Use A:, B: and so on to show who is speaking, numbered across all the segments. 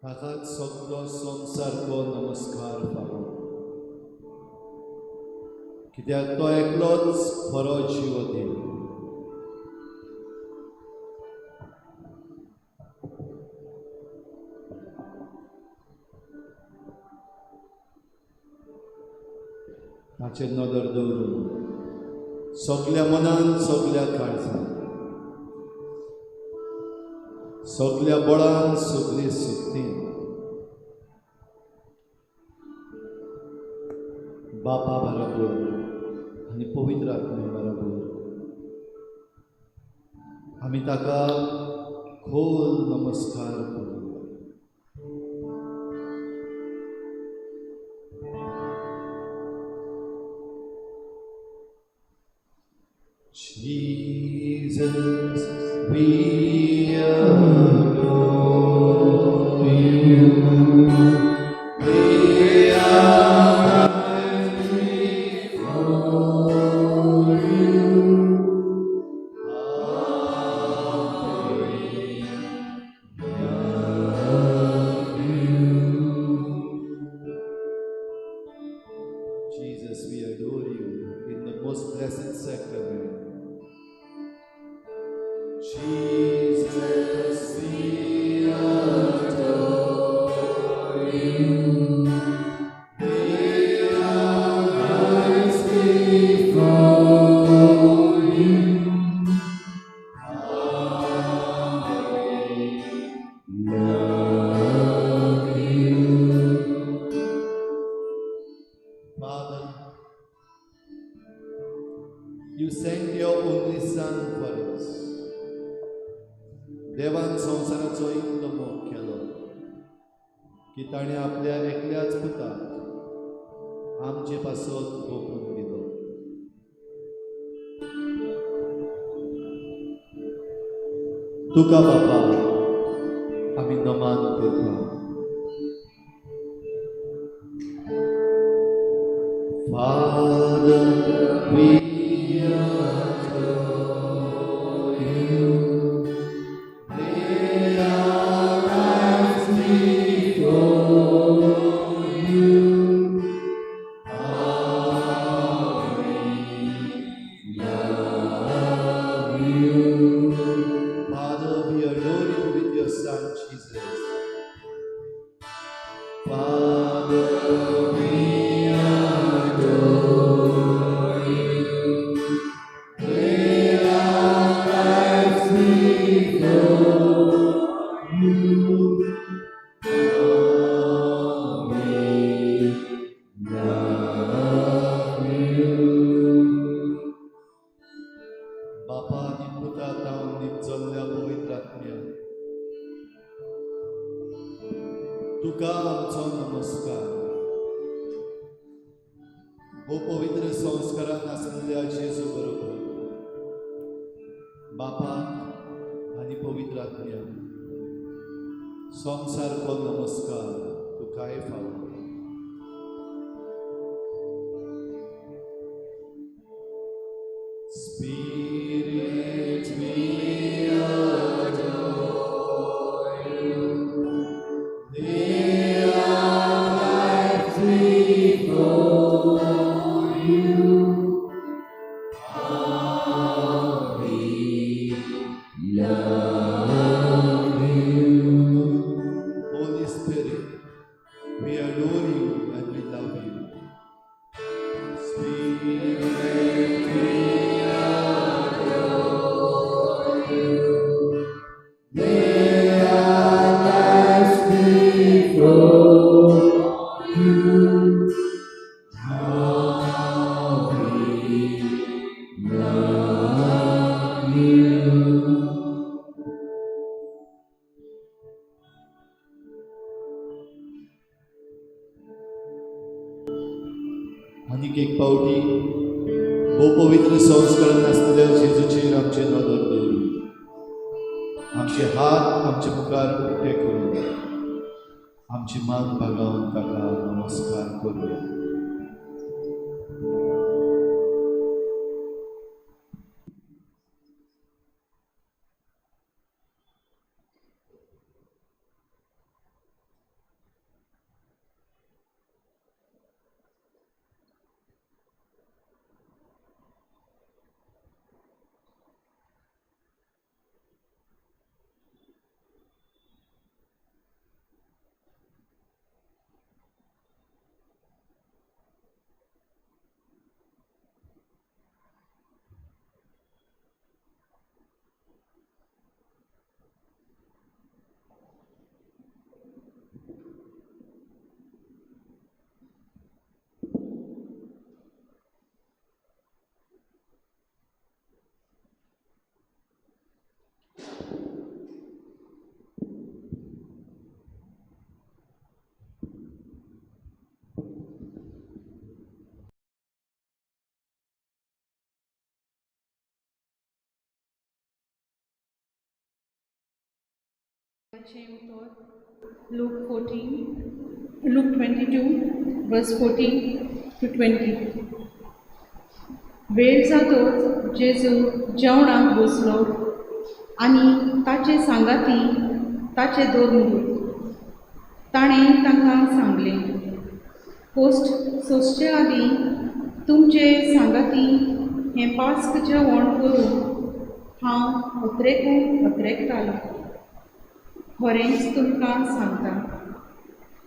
A: ताकाच सगळो संवसारको नमस्कार फावो, कित्याक तो एकलोच खरो जिवो देव. ताचेर नदर दवरून सगल्या मनान, सगल्या काळजान, सगल्या बळान, सगले शक्तीन बापा बराबर आनी पवित्र आत्म्या बराबर आमी ताका खोल नमस्कार करूया. Jesus, we adore you. Lay our lives before you. How we love you. Jesus, we adore you in the most blessed sacrament. Jesus, we adore you. Lay our lives before you. How we love you. Father, you sent your only Son for us. देवान संवसाराचो इतलो मोग केलो की ताणें आपल्या एकल्याच पुताक आमचे पासत ओंपून दिलो. तुका बापा आमी नमन करता. Father, we adore you. Lay our lives before you. How we love you. Father, we adore you with your Son, Jesus. Father, we adore you. Lay our lives before you. How we love you. बापा आनी पुता तावन निजल्ल्या पवित्र आत्म्या, तुका आमचो नमस्कार. हो पवित्र संस्कारान आसलेल्या जेजू बरोबर बापाक आनी पवित्र आत्म्या संवसारको नमस्कार तुकाय फावो. Spirit, we adore you. Lay our lives before you. How we love you. Holy Spirit, we adore you and we love you. Spirit, we adore you. Lay our lives before you. How we love you. आनीक एक पावटी भोव पवित्र संस्कारान आसलेल्या जेजूचेर आमचे नदर दवरून आमचे हात आमचे मुखार उक्ते करून आमची मान बागावन ताका नमस्कार करूया.
B: Luke 14, Luke 22, verse 14 to 20. वेळ जातोच जेजू जेवणाक बसलो आनी ताचे सांगाती ताचे धर्मदूत. ताणें तांकां सांगलें, पोस्ट सोंसचे आदीं तुमचे सांगाती हें पास्क जेवण करूंक हांव अत्रेकून अत्रेकतालों. खरेंच तुमकां सांगता,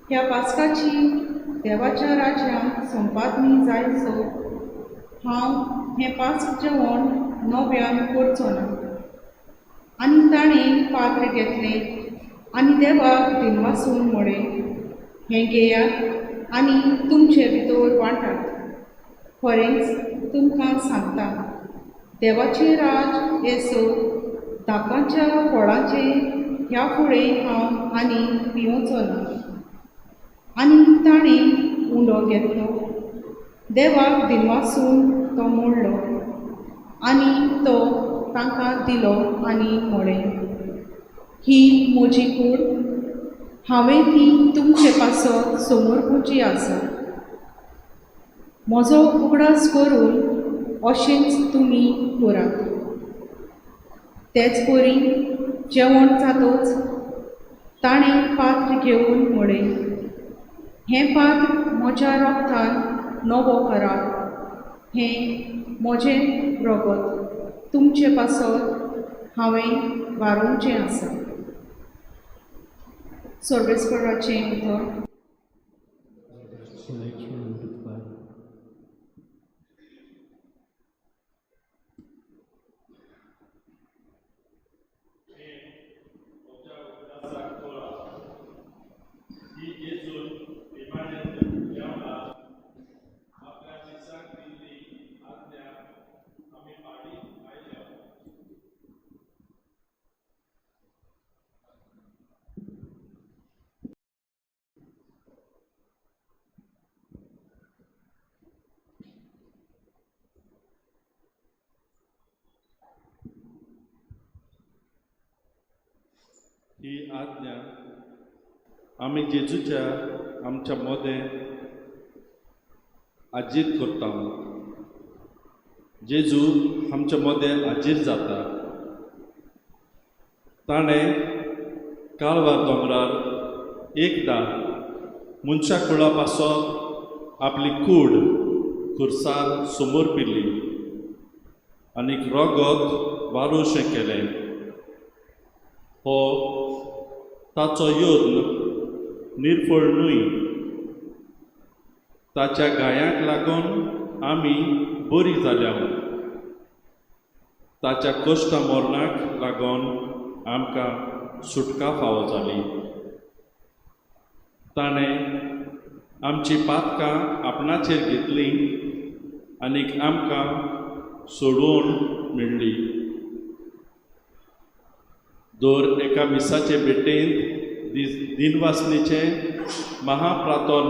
B: ह्या पास्काची देवाच्या राज्यांत संपादनी जायसो हांव हें पास्क जेवण नव्यान करचो ना. आनी ताणें पात्र घेतलें आनी देवाक दिनवासून म्हळें, हें घेयात आनी तुमचे भितर वांटात. खरेंच तुमकां सांगता, देवाचें राज येसो दाकाच्या फळाचें ह्या फुडें हांव आनी पिवचो ना. आनी ताणें उंडो घेतलो, देवाक दिनवासून तो मोडलो आनी तो तांकां दिलो आनी म्हळें, ही म्हजी कूड, हांवें ती तुमचे पासत समर्पूची आसा. म्हजो उगडास करून अशेंच तुमी करात. तेच परी जेवण जातोच ताणें पात्र घेवन म्हळें, हें पात्र म्हज्या रोगतान नवो करात, हें म्हजें रगत तुमचे पासत हांवें वारोवचें आसा. सर्वेस्पराचें उतर.
C: ही आज्ञा आमी जेजूच्या आमच्या मदें आजीर करता. जेजू आमच्या मदें आजीर जाता. ताणें काळवार दोंगरार एकदां मनशा कुळा पासत आपली कूड खुर्सार समर्पिल्ली आनी रगत वारोवशें केलें. हो ताचो यत्न निर्फळ न्हय. ताच्या गायांक लागून आमी बरी जाल्या. ताच्या कश्टा मरणाक लागून आमकां सुटका फावो जाली. ताणें आमची पातकां आपणाचेर घेतली आनी आमकां सोडोवन मेळ्ळी. दर एका मिसाचे भेटेंत दिनवासनीचें महाप्रातोन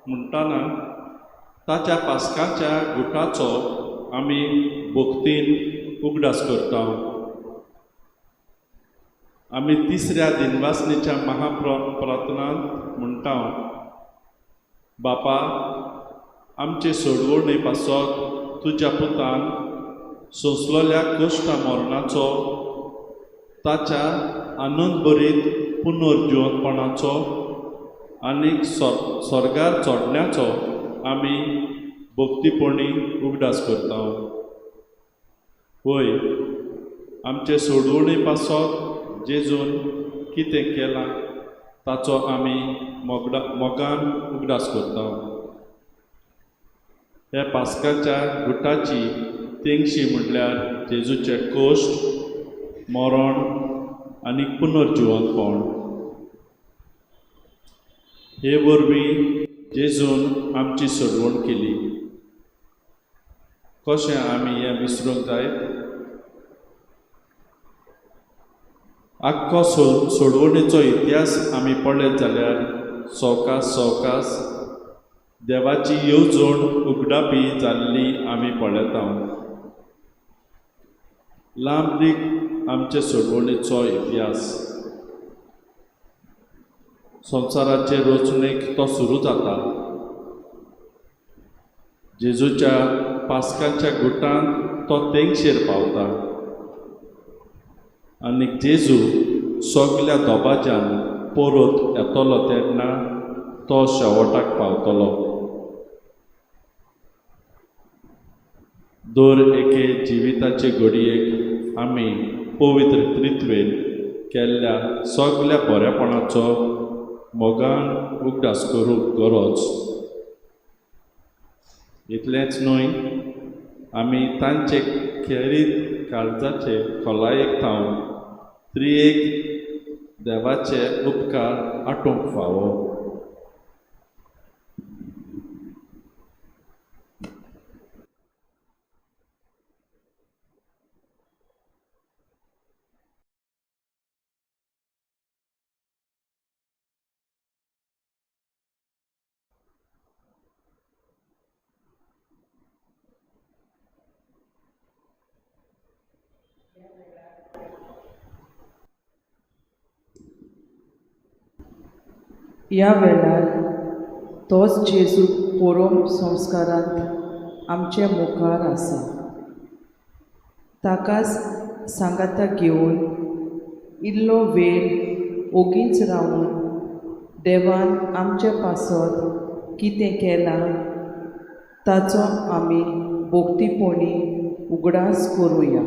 C: म्हणटाना ताच्या पास्काच्या गुटाचो आमी भक्तीन उगडास करता. आमी तिसऱ्या दिनवासनीच्या महाप्रार्थनांत म्हणटा, बापा आमचे सोडवणे पासत तुज्या पुतान सोंसलेल्या कश्टा मरणाचो, ताच्या आनंदभरीत पुनर्जिवंतपणाचो आनी स्वर्गार चडण्याचो आमी भक्तीपणी उगडास करता. वय आमचे सोडवणे पासत जेजून कितें केलां ताचो आमी मोगान उगडास करता. ह्या पास्काच्या गुटाची तेंगशी म्हटल्यार जेजूचे कश्ट, मरण आनी पुनर्जिवंतपण. हे वरवीं जेजून आमची सोडवण केली. कशें आमी हें विसरूंक जायत? आख्खो सोडवणेचो इतिहास आमी पळयत जाल्यार सवकास सवकास देवाची येवजण उगडापी जाल्ली आमी पळयता. लांब दीक आमचे सोडवणेचो इतिहास. संवसाराचे रचणेक तो सुरू जाता. जेजूच्या पास्काच्या गुटांत तो तेंगशेर पावता आनी जेजू सगल्या दबाज्यान परत येतलो तेन्ना तो शेवटाक पावतलो. दर एके जिविताचे घडयेक आमी पवित्र त्रित्वेन केल्ल्या सगल्या बरेपणाचो मोगान उगडास करूंक गरज. इतलेंच न्हय, आमी तांचे खेरीत काळजाचे खोलायेक थावन त्रिएक देवाचे उपकार आटोवंक फावो.
D: ह्या वेळार तोच जेजू पोरोम संस्कारांत आमचे मुखार आसा. ताकाच सांगाता घेवन इल्लो वेळ ओगीच रावन देवान आमचे पासत कितें केलां ताचो आमी भोक्तीपणी उगडास करुया.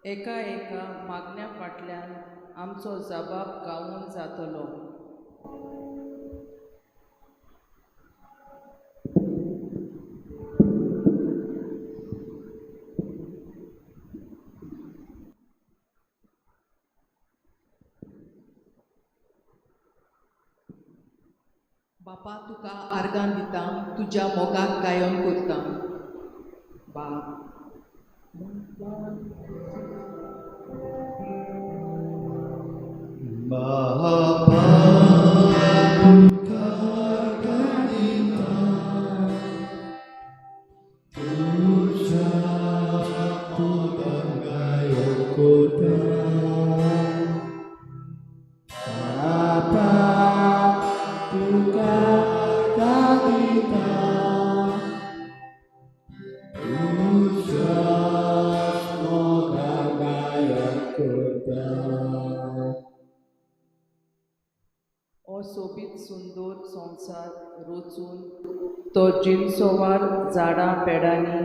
D: एका एका मागण्या फाटल्यान आमचो जबाब गावून जातलो.
E: बापा तुका आर्गां दिता, तुज्या मोगाक गायन करता. बाप
A: बापा तुका गायता, तुज्या मोगाक गायन करता. बापा तुका गायता, तुज्या मोगाक गायन करता.
D: सोबीत सुंदर संवसार रचून तो जिनसोवार झाडां पेडांनी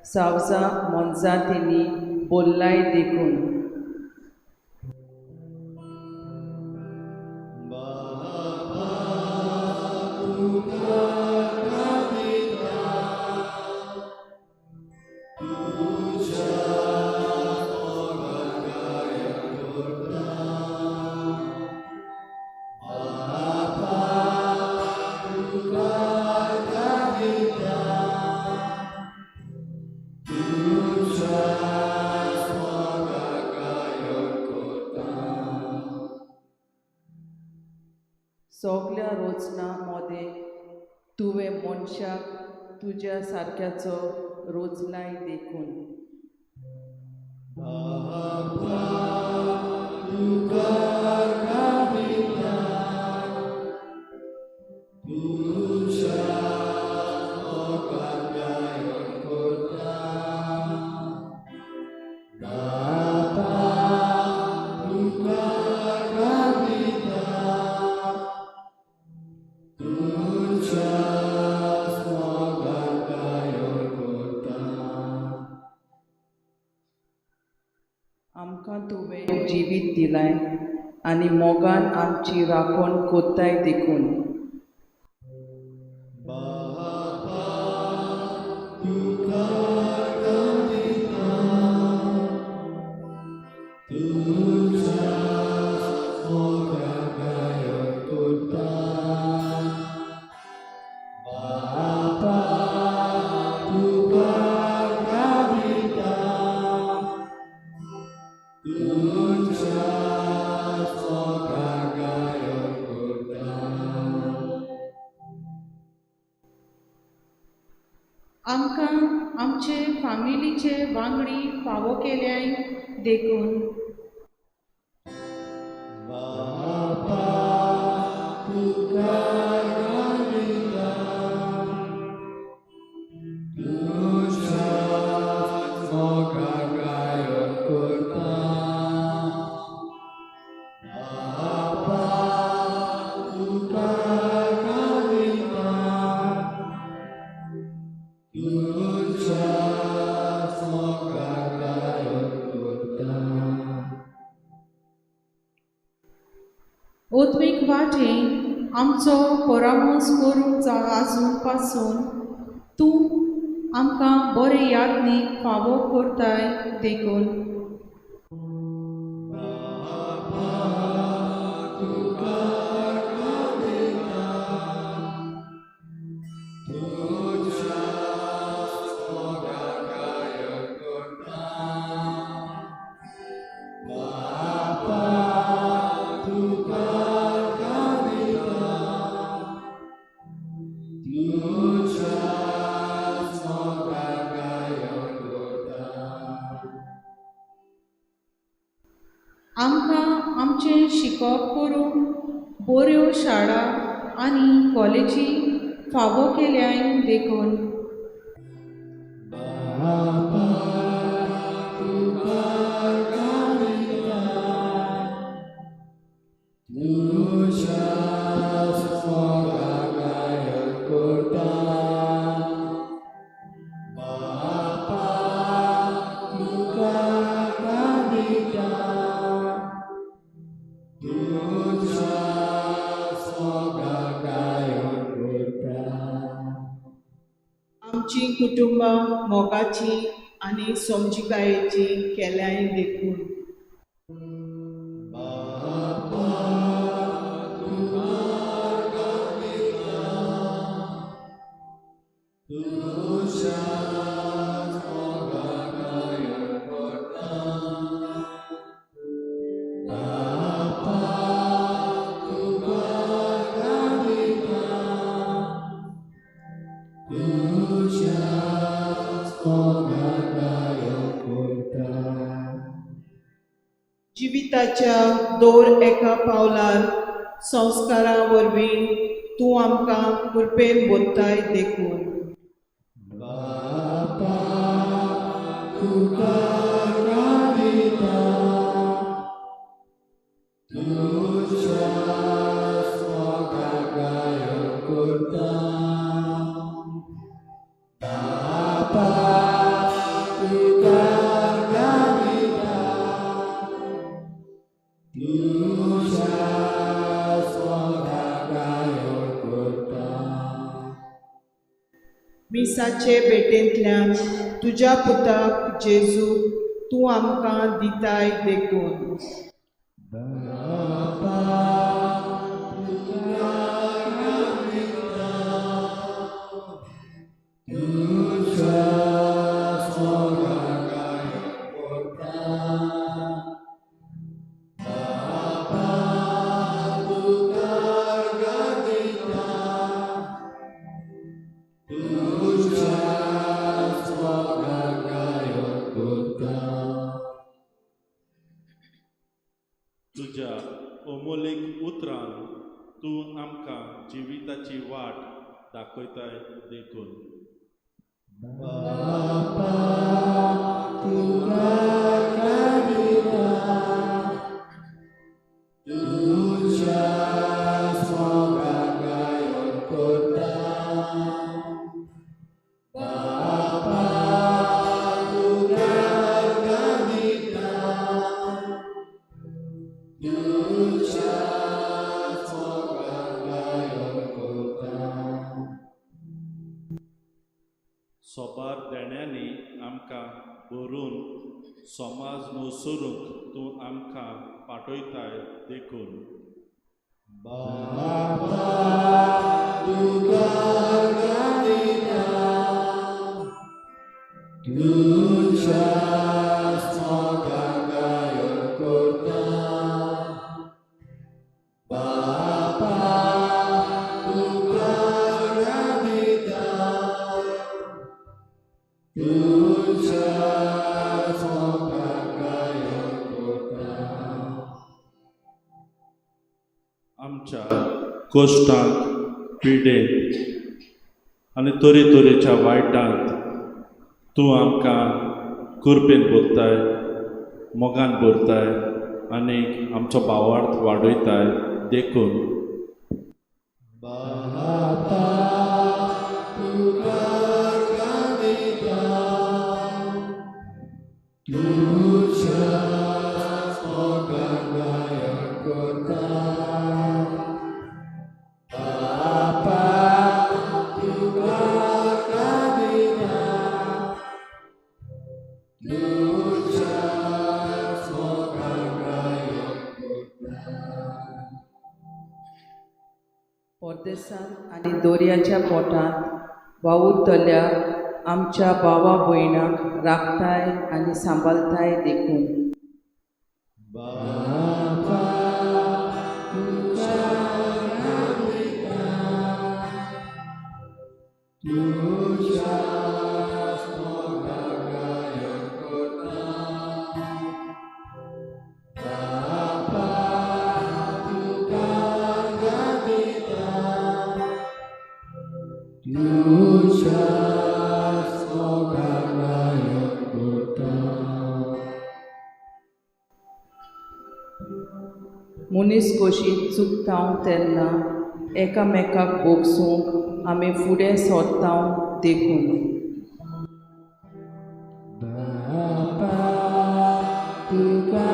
D: सावजां मोनजातींनी बोल्लाय देखून.
A: बाबा
D: सगल्या रोचना मोदें तुवें मनशाक तुज्या सारक्याचो रोचनाय देखून.
A: बापा तुका गाविता, तुज्या मोगाक गायन करता. बापा तुका गाविता, तुज्या मोगाक गायन करता.
D: आमकां तुवें जिवीत दिलाय आनी मोगान आमची राखण कोत्ताय देखून.
A: बापा तुका गाविता, तुज्या मोगाक गायन करता. बापा तुका गाविता, तुज्या मोगाक गायन करता.
B: आमकां आमचे फामिलीचे वांगडी फावो केल्याय देखून.
A: बापा तुका गाविता, तुज्या मोगाक गायन करता. बापा तुका गाविता, तुज्या मोगाक गायन करता.
B: ओत्मीक वाटेन आमचो परामर्स करूंक आजून पासून तूं आमकां बरें यादनीक फावो करताय देखून.
A: बापा तुका गाविता, तुज्या मोगाक गायन करता. बापा तुका गाविता, तुज्या मोगाक गायन करता.
B: आमकां आमचें शिकप करूंक बऱ्यो शाळा आनी कॉलेजी फावो केल्याय देखून.
A: बापा तुका गाविता, तुज्या मोगाक गायन करता. बापा तुका गाविता, तुज्या मोगाक गायन करता.
F: आमची कुटुंबां मोगाची आनी समजिकायेची केल्याय देखून.
A: बापा तुका गाविता, तुज्या मोगाक गायन करता. बापा तुका गाविता, तुज्या मोगाक गायन करता.
F: जिविताच्या दर एका पावलार संस्कारा वरवीं तूं आमकां कृपेन बोत्ताय देखून.
A: बापा तुका गाविता, तुज्या मोगाक गायन करता. बापा तुका गाविता, तुज्या मोगाक गायन करता.
F: मिसाचे भेटेंतल्यान तुज्या पुताक जेजू तूं आमकां दिताय देखून.
A: बापा तुका गाविता, तुज्या मोगाक गायन करता. बापा तुका
C: उतरान तूं आमकां जिविताची वाट दाखयताय देखून।
A: बापा तुका दिता तुज्या मोगान गायन करता, बापा तुका दिता तुज्या मोगान गायन करता।
C: सोबार देण्यांनी आमकां भरून समाज न्हू तूं आमकां पाठयताय देखून।
A: बापा तुका दिता तुज्या मोगान गायन करता, बापा तुका दिता तुज्या मोगान गायन करता।
C: आमच्या कश्टांत, पिडेंत आनी तरेतरेच्या वायटांत तूं आमकां कृपेन भरताय, मोगान भरताय आनी आमचो भावार्थ वाडयताय देखून।
A: बापा तुका दिता तुज्या मोगान गायन करता, बापा तुका दिता तुज्या मोगान गायन करता।
D: परदेसांत आनी दर्याच्या पोटांत वावुरतल्या आमच्या भावा भयणांक राखताय आनी सांबाळताय देखून।
A: बापा तुका दिता तुज्या मोगान गायन करता, बापा तुका दिता तुज्या मोगान गायन करता।
D: मनीस कशी चुकताव तेन्ना एकामेकाक भोगसूंक आमी फुडें सरताव देखून।
A: बापा तुका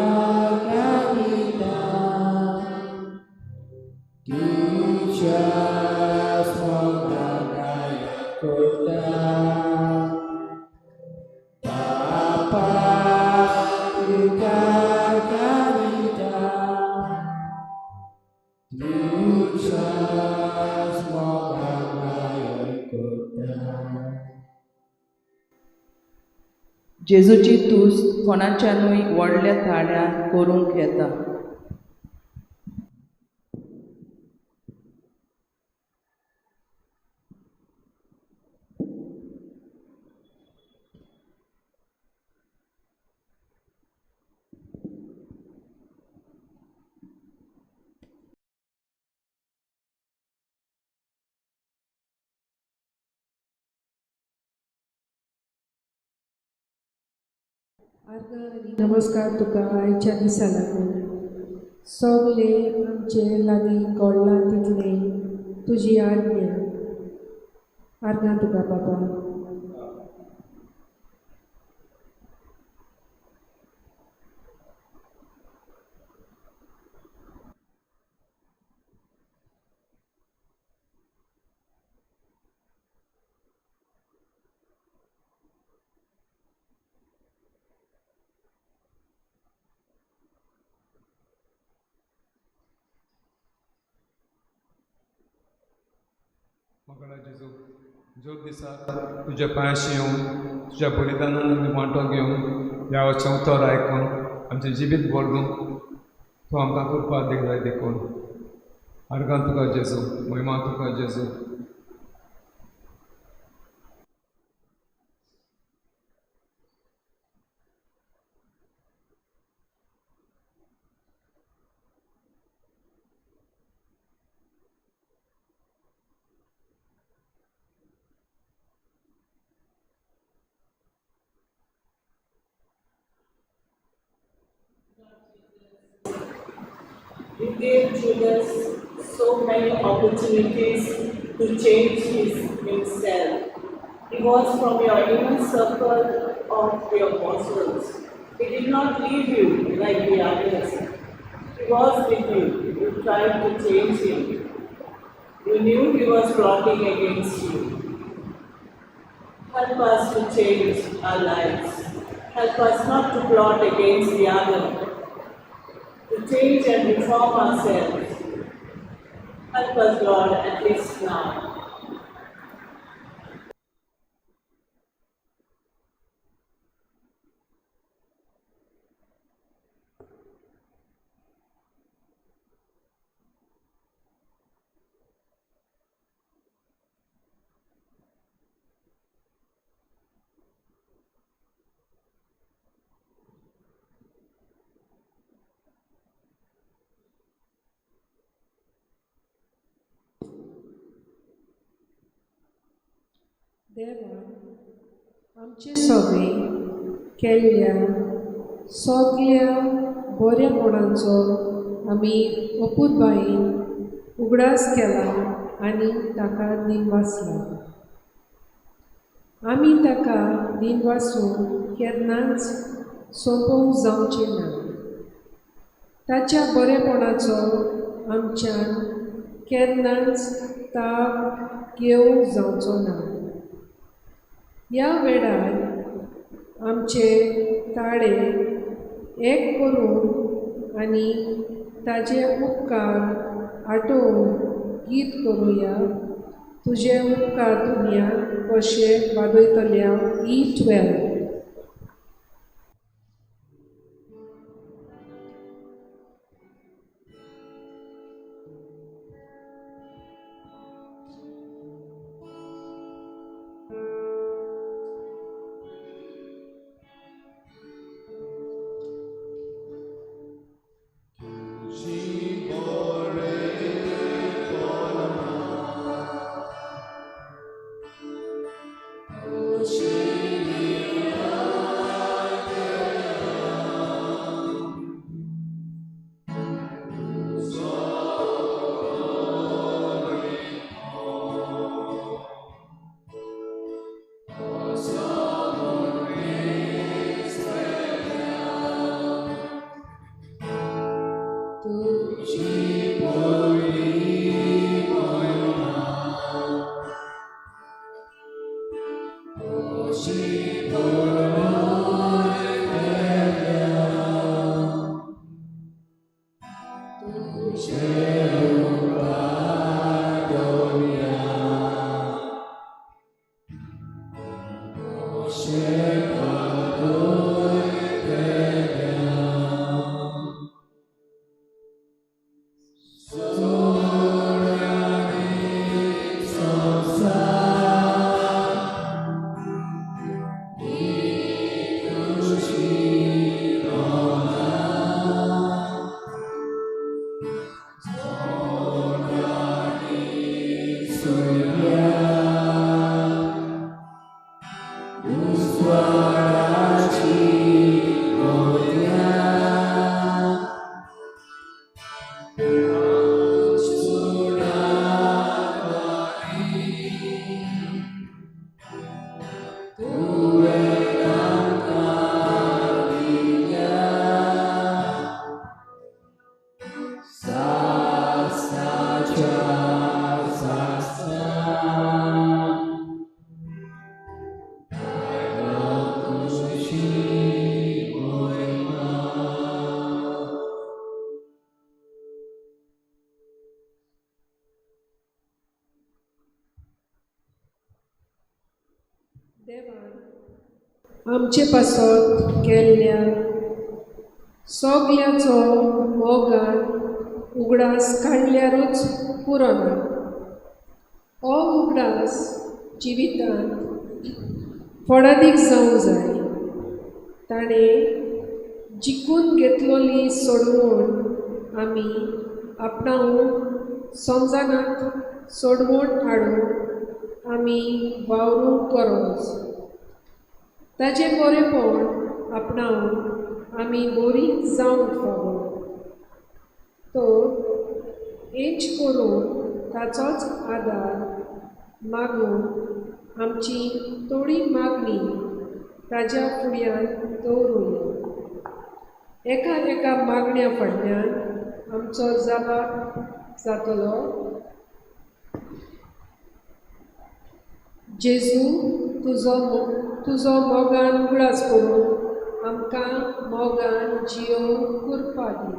A: दिता तुज्या मोगान गायन करता, बापा तुका दिता तुज्या मोगान गायन करता।
D: जेजूची तुस्त कोणाच्यानूय व्हडल्या ताळ्यान करूंक येता।
G: आर्गां आनी नमस्कार तुका आयच्या दिसा लागून सगळे आमचे लागीं घडलां तितलें तुजी आज्ञा। आर्गां तुका बाबा।
H: मोगाळा जेजू, जो दिसा तुज्या पांयाशी येवन तुज्या बलिदानान आमी वांटो घेवन ह्या उतर आयकून आमचें जिवीत बदलूंक तूं आमकां कृपा दिलाय देखून आर्गां तुका जेजू, महिमा तुका जेजू।
F: You gave Judas so many opportunities to change himself. He was from your inner circle of the apostles. He did not leave you like the others. He was with you. You tried to change him. You knew he was plotting against you. Help us to change our lives. Help us not to plot against the other, to change and reform ourselves. Help us, Lord, at least now.
G: देवा, आमचे सगळे केल्ल्या सगल्या बऱ्यापणाचो आमी अपुरबायेन उगडास केला आनी ताका दिनवासला. आमी ताका दिनवासून केन्नाच सोंपोवंक जावचें ना. ताच्या बरेपणाचो आमच्यान केन्नाच ताप घेवंक जावचो ना. ह्या वेळार आमचे ताळे एक करून आनी ताजे उपकार आठोवन गीत करुया. तुजे उपकार दुनिया कशे वादयतल्या. ई 12. देवान आमचे पासत केल्ल्या सगल्याचो मोगान उगडास काडल्यारूच पुरो ना. हो उगडास जिवितांत फळादीक जावंक जाय. ताणें जिखून घेतलोली सोडवण आमी आपणावूंक समजनात सोडवण हाडूंक आमी वावरूंक गरज. ताजें बरेपण आपणावन आमी बरी जावंक फावो. तर एंच करून ताचोच आदार मागून आमची थोडी मागणी ताज्या फुड्यान दवरुया. एका एका मागण्या फाटल्यान आमचो जबाब जातलो. जेजू तुजो मोगान उगडास करून आमकां मोगान जियोवंक कुरपा दी.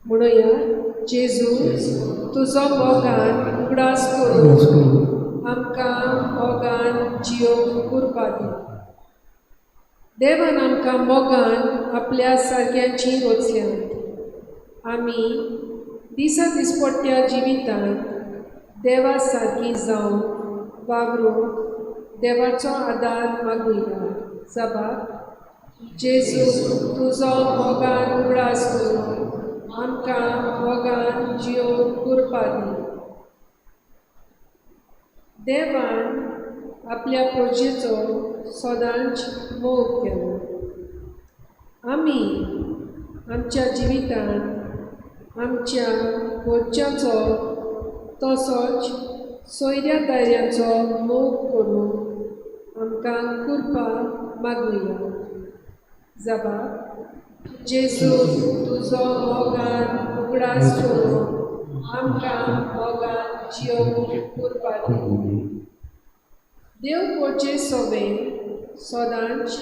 G: म्हणुया, जेजू तुजो मोगान उगडास करून आमकां मोगान जियोवंक कुरपा दी. देवान आमकां मोगान आपल्या सारक्यांची रचल्यांत. आमी दिसा दिसपट्ट्या जिवितांत देवा सारकी जावन वावरूंक देवाचो आदार मागुया. जबाब, जेजू तुजो मोगान उगडास करून आमकां मोगान जियोवंक कुरपा दी. देवान आपल्या प्रजेचो सदांच मोग केलो. आमी आमच्या जिवितांत आमच्या घरच्यांचो तसोच सोयऱ्या दायऱ्यांचो मोग करून आमकां कुरपा मागुया. जबाब, जेजू तुजो मोगान उगडास करून आमकां मोगान जियोवंक कुरपा दी. देव पोचे सोबे सदांच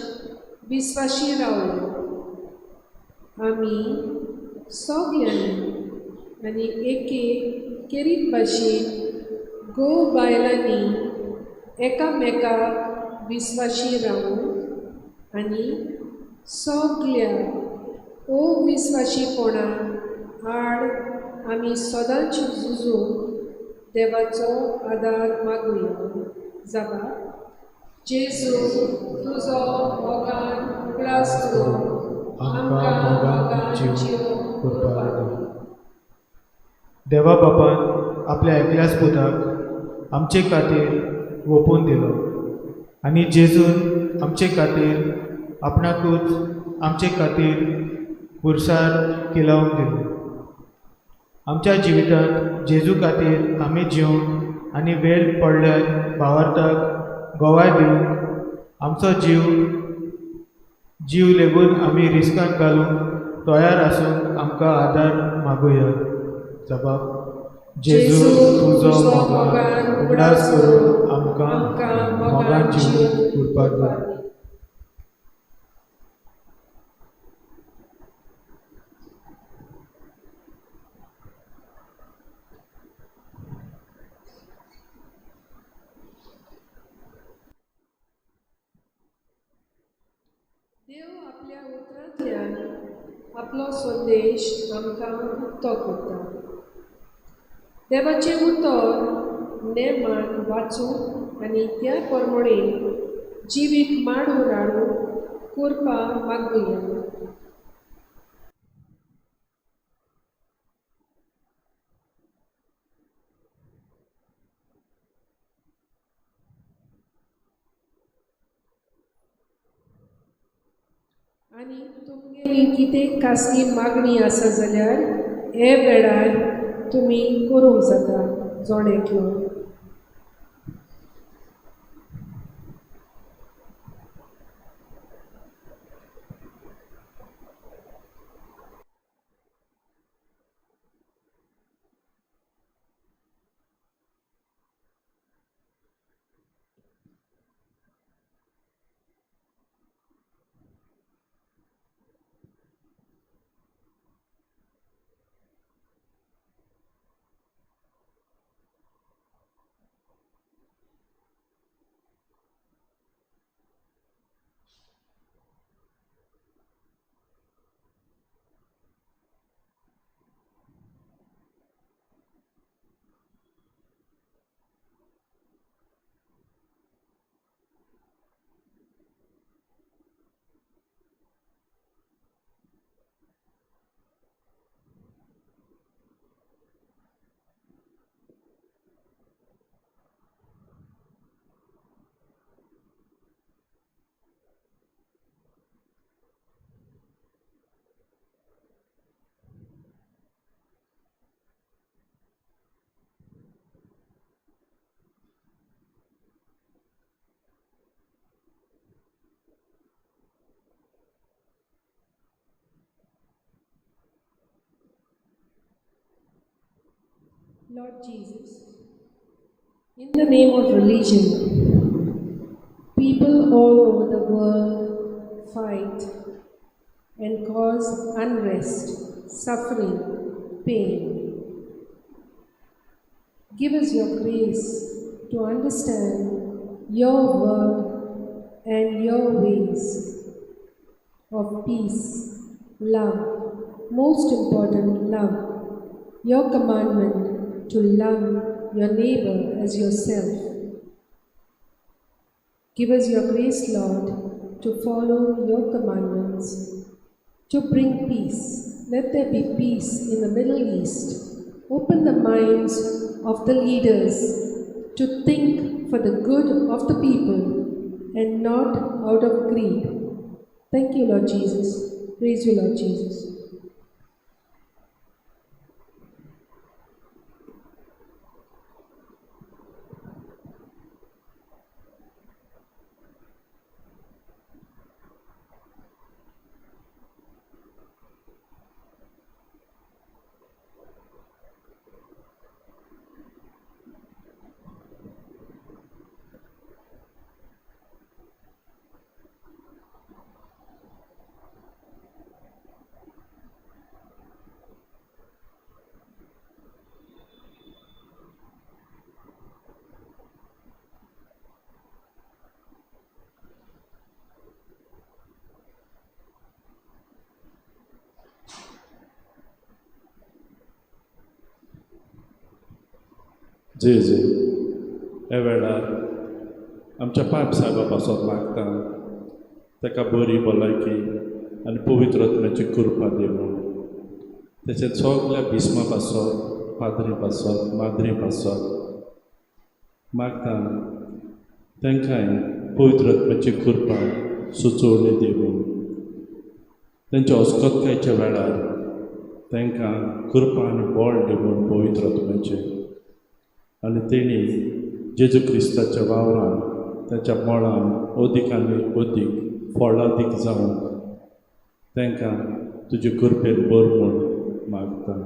G: विस्वाशी रावलो. आमी सगल्यांनी आनी एके केरीत भाशेन घोव बायलांनी एकामेकाक विस्वाशी रावून आनी सगल्या अविस्वाशीपणा आड आमी सदांच झुजूंक देवाचो आदार मागुया. जबाब, जेजू तुजो मोगान उगडास करून आमकां मोगान जियोवंक कुरपा दी.
I: देवा बापान आपल्या एकल्याच पुताक आमचे खातीर ओंपून दिलो आनी जेजून आमचे खातीर आपणाकूच आमचे खातीर खुर्सार किलावून दिलो. आमच्या जिवितांत जेजू खातीर आमी जिवंक आनी वेळ पडल्यार भावार्थाक गोवाय दिवंक आमचो जीव लेगून आमी रिस्कान घालूंक तयार आसूंक आमकां आदार मागुया. जबाब, जेजू तुजो मोगान उगडास करून आमकां मोगान जिवूंक कुरपा दी.
G: देव आपल्या उतरांतल्यान आपलो संदेश आमकां उक्तो करता. देवाचें उतर नेमान वाचूंक आनी त्या प्रमाणे जिवीत मांडून हाडूंक कुरपा मागुया. आनी तुमगेली कितें खासगी मागणी आसा जाल्यार हे वेळार तुमी करूंक जाता. जण एकलो Lord Jesus, in the name of religion, people all over the world fight and cause unrest, suffering, pain. Give us your grace to understand your word and your ways of peace, love, most important, love, your commandment to love your neighbor as yourself. Give us your grace, Lord, to follow your commandments, to bring peace. Let there be peace in the Middle East. Open the minds of the leaders to think for the good of the people and not out of greed. Thank you, Lord Jesus. Praise you, Lord Jesus.
C: जेजू ह्या वेळार आमच्या पाप सायबा पासत मागता ताका बरी भलायकी आनी पवित्र आत्म्याची कृपा दी म्हूण. तशेंच सगल्या बिस्मा पासत, पाद्री पासत, माद्री पासत मागता तांकांय पवित्र आत्म्याची कृपा सुचोवणी दी म्हूण. तेंच्या अस्कतकायच्या वेळार तांकां कृपा आनी बळ दी म्हूण पवित्र आत्म्याचें. आनी तेणी जेजू क्रिस्ताच्या वावरान ताच्या मळान अदीक आनी अदीक फळादीक जावंक तांकां तुजे कृपेन बर म्हूण मागता.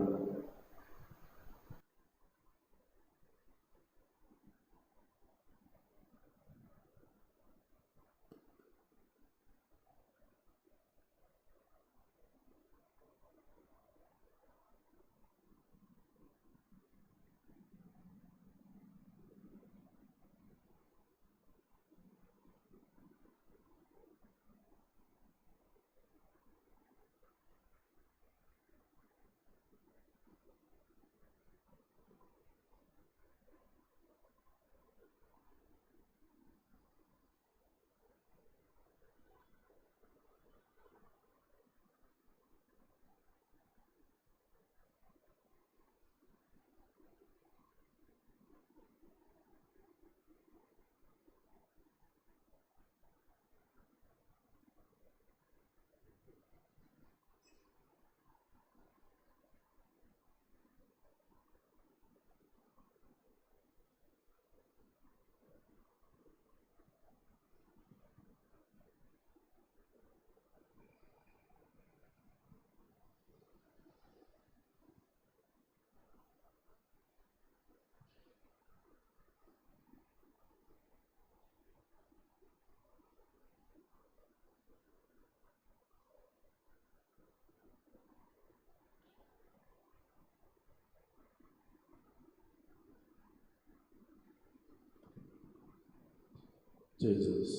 C: जेजूस,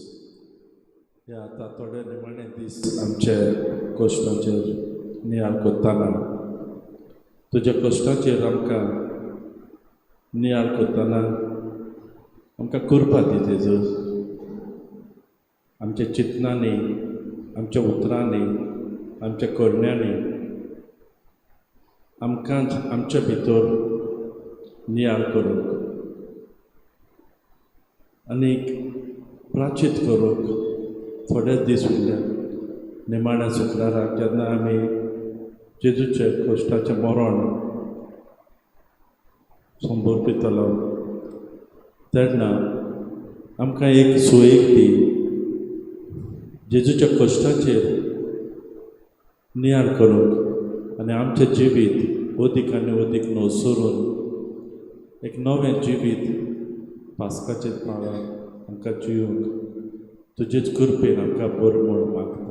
C: हे आतां थोडे निमाणे दीस आमचे कश्टांचेर नियाळ करतना, तुज्या कश्टांचेर आमकां नियाळ करतना आमकां कृपा दी जेजूस. आमच्या चिंतनांनी, आमच्या उतरांनी, आमच्या करण्यांनी आमकां आमच्या भितर नियाळ करूंक आनी प्राचीत करूंक थोडेच दीस उरल्या निमाण्या शुक्राराक जेन्ना आमी जेजूचे कश्टाचें मरण संबोधितलो तेन्ना आमकां एक सोयीक दी जेजूच्या कश्टाचेर नियाळ करूंक आनी आमचें जिवीत अदीक आनी अदीक नसरून एक नवें जिवीत पास्काचे काळान आमकां जिवंक तुजेच कृपेन आमकां बरो म्हूण मागता.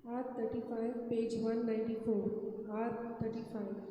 G: R35, page 194. R35.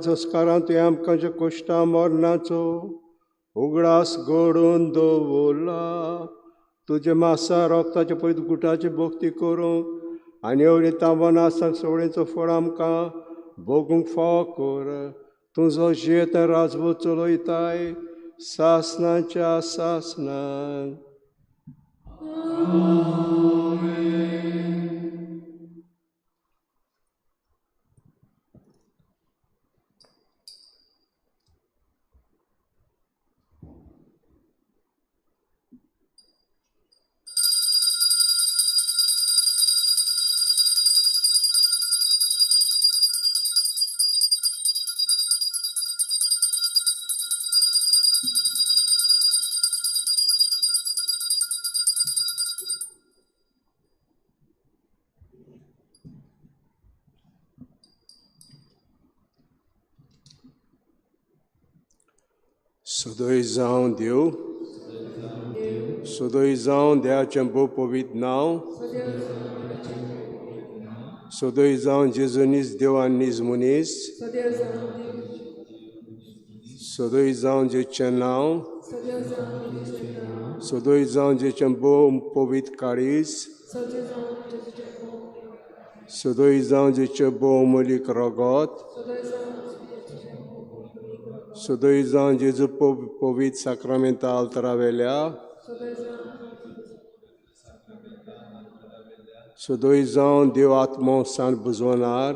J: संस्कारांत तुवें आमकां कुश्टा मरणाचो उगडास घडोवन दवरला. तुजे मासा रोगताचे पयत गुटाची भक्ती करूंक आनी एवढी तांबनासांक सवळेचो फळ आमकां भोगूंक फावो कर. तुजो जियेत राजवट चलयताय सासनाच्या सासनान. सदय जावं देव, सदय जावं देवाचें भोव पवित्र नांव, सदय जावं जेजू नीज देव आनी नीज मनीस, सदय जावं जेचें नांव, सदय जावं जेचें भोव पवित्र काळीज, सदय जावं जेचें भोव अमोलीक रगत, सदय जावं जेजू पवित्र साक्रामेंता आल्तरावेल्या, सदय जावं देव आत्मो सांत बुजवणार,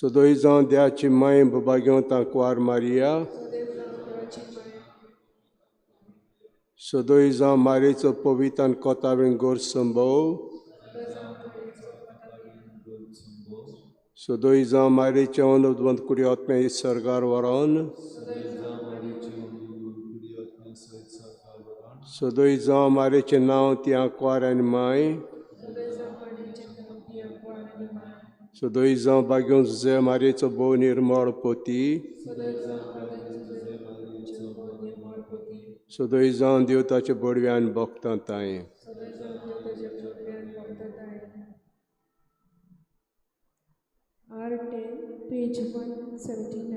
J: सदय जावं देवाची माय बबाग्यों तांकवार मारिया, सदय जावं मारेचो पवित्र आनी कोतावें गोर संभव, सदय जावं मारेचें अनुदवंत कुडी आत्म्या सर्गार व्हरोन, सदय जावं मारेचें नांव ती आंकवार आनी माय, सदय जावं बाग्यों जुजे मारेचो भोव निर्मळ पोती, सदय जावं देवताचे बडव्यान भक्तां तांय.
G: R 10, page 179.